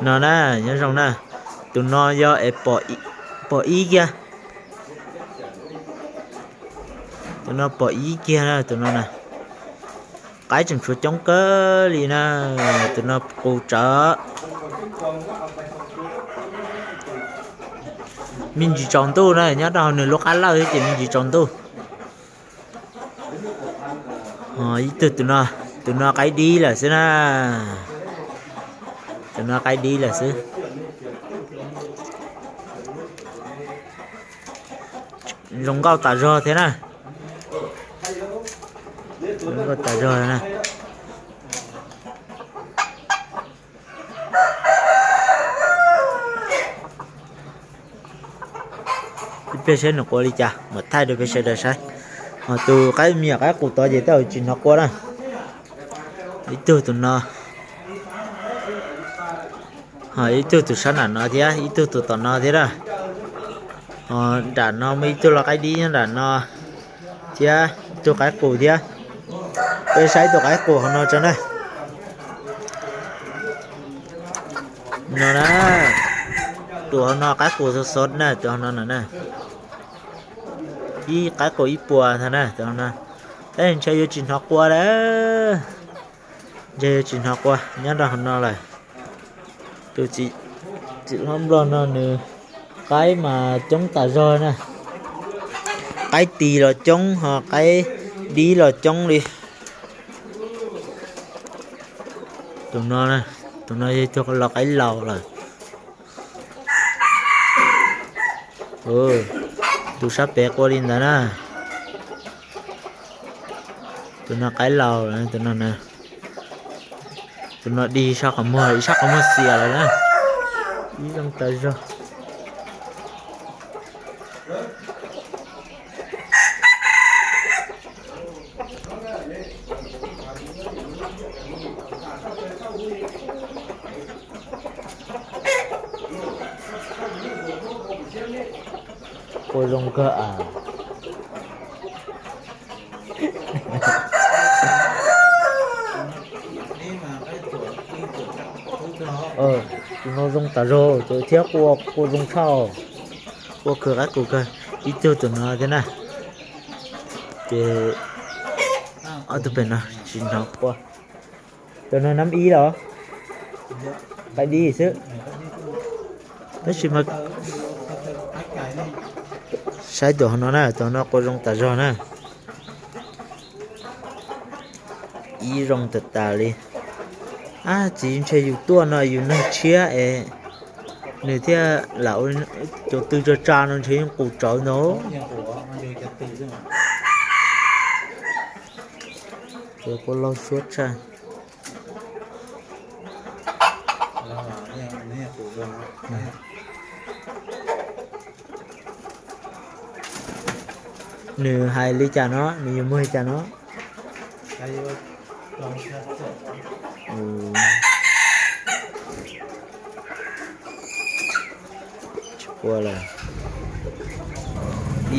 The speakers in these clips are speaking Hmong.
No na, nyob zoo na, tus no yog es pom ib kiag, tus no pom ib kiag na, tus no na. Qaib tseem tshuav coob kawg li na, tus no qus tsawv. Me ntsis tsaus ntuj na, nyob rau hauv nws lub qab lawj thiab ces me ntsis tsaus ntuj. Ib tug tus no, tus no qaib dib lawm xwb na. Tus no qaib dib lawm xwb. Zoo nkauj tas zog thiab na. Zoo nkauj tas zog na. Ib pliag saib nws qua li cas mam thaij rau peb sawv daws saib. Ho tus qaib me nyuam qaib qus tod ces tej zaum tsis hnov qua na. Ib tug tus no, ho ib tug tus sab nram no thiab ib tug tus tom no thiab na. Ho nram no muaj ib tug los qaib dib nyob nram no thiab ib tug qaib qus thiab. Peb saib tus qaib qus hauv no tso na. No na, tus hauv no qaib qus xov xov na, tus hauv no na. Ib qaib qus ib puas ntag na, tus hauv no. Tab ntshe yuav tsis hnov qua lawm. Ntshe yuav tsis hnov qua nyob rau hauv no lawm. Tus txiv hlob nplog no nws qaib mas coob tas zog na. Qaib tis los coob ho qaib dib los coob li. Tus no, tus no yog tus los qaib laus lawm. Tus sab pem qua li ntawd na. Tus no qaib laus, tus no, tus no dig sab qhov muag, ib sab qhov muag xiam lawm na. Ib zoo tas zog. Qua zoo kawg as. Tus no zoo tas zog thiab qua, qua zoo tshaj, qua kawg, qaib qus kawg. Ib tug tus no thiab na. Ces ob tug pem no tsis hnov qua. Tus no nab ib los? Qaib dib xwb. Tab sis mas saib tus hauv no na, tus hauv no qua zoo tas zog na. Ib zoo tas tas li. Ab txiv, ntshe yus tuaj no yus neeg tshiab es nws thiaj lam ua cov tw tsa tsa no ntshe yeej qus tsawv ntag. Ces qua laug suab tshaj. Nws hais li cas no, nws yuav muag li cas no?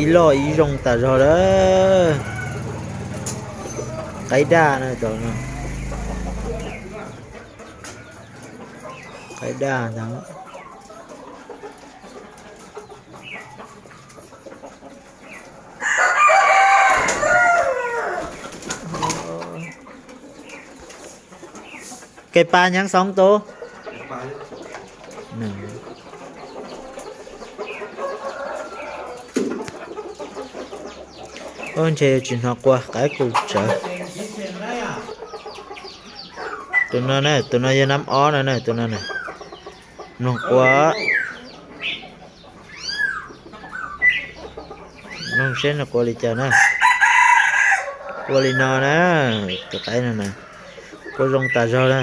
Ib loj ib zoo tas zog lawm. Qaib daj na, qaib daj ntag. Kev pas nyav xoob tus. Ntshe tsis hnov qua, qaib qus tsawv. Tus no na, tus no yog nab ob no na, tus no na. Mloog qua. Mloog seb nws qua li cas na. Qua li no na, tus qaib no na. Qua zoo tas zog na.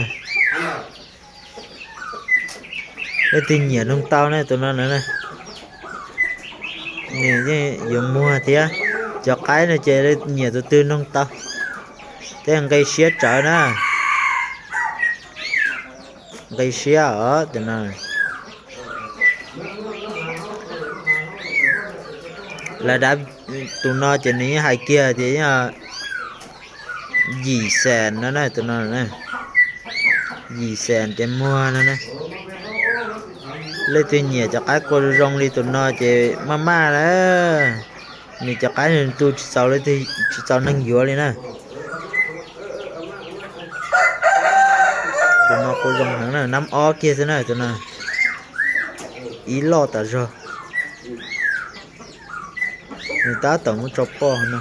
Leej twg nyiam noog tau na, tus no na. Nws yeej yuav muag thiab. Cov qaib no ces nyiam tus twg noog tau. Tej nqi siab tsawv na. Nqi siab os tus no. Lawv dab tus no ces nws yeej hais kiag tias yim xees no na, tus no, yim xees ces muag no na. Leej twg nyiam cov qaib qua zoo zoo li tus no ces maj maj na. Nws cov qaib nws tu tsis txaus, tsis txaus neeg yuav li na. Tus no qua zoo heev na, nab ob kiag xwb na tus no. Ib loj tas zog. Nws tab tom muab tso poj no.